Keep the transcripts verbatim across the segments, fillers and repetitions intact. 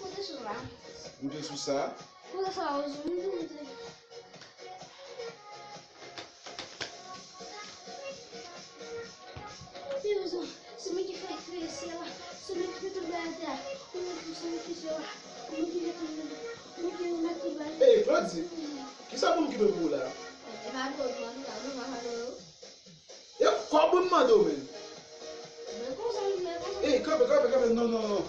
Moute sou la. Moute sou sa. Moute sa, moute, moute. Se mwen ki fè kreye syèl la. Se mwen ki fè tout bagay atè a. Se mwen ki, se mwen ki fè syèl la. Se mwen ki fè tout bagay. Se mwen ki remèt tout bagay. Ey, Claudy, kisa moun ki dwe pou ou la? E pa dwe ou, mwen, mwen, mwen, mwen, mwen. E kòb ou m mande w, men. Men konsa, men konsa. Ey, kanpe, kanpe, kanpe, non, non, non.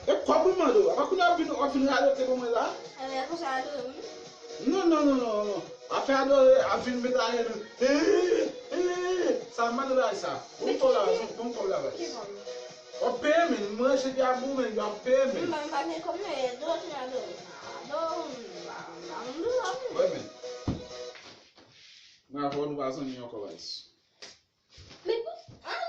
E kòb ou m mande w. Apa kounye a w ap vin, w ap vin radote pou mwen la? Ebyen, konsa adore, wi. Non, non, non, non, non. Afè adore, ap vin met ajenou. Hey, hey, sa m mande w la, sa. Bon kòb la, bon kòb la, baz. Ki kòb? W ap peye, men. Mwen, se pye a pou mwen, w ap peye, men. M pa, m pa gen kòb, men, dwe vin adore. Adore, m pa, m pa, m pa, m pa. Wè, men. Mwen avè w, nou pa zanmi ankò, baz. Men pou, ah,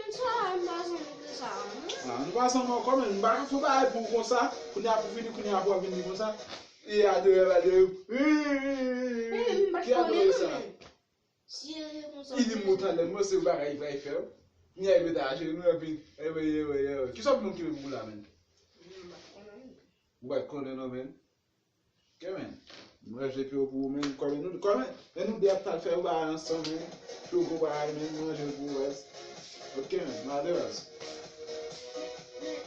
men sa, m pa zanmi de sa, non. Ah, nou pa zanmi ankò, men m pa ka fè bagay pou ou konsa. Kounye a pou fini, kounye a pou ap vin di konsa. E adore, adore. Men, men, m pa konnen, non, men. Serye konsa. Li di m talè, mwen se bagay li pral fè. Kounye a li met ajenou, epi, epi, epi, epi. Kisa w ap di moun ki dwe pou ou la, men? M pa konnen, non. Ou pa konnen, non, men. Ok, men. M ranje pye w pou ou, men. Kòm nou, kòm, men nou de ap tal fè yon bagay ansanm, men. Pye w gwo bagay, men. M ranje l pou ou, baz. Ok, men. M ale, baz. Men,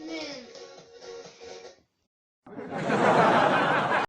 men.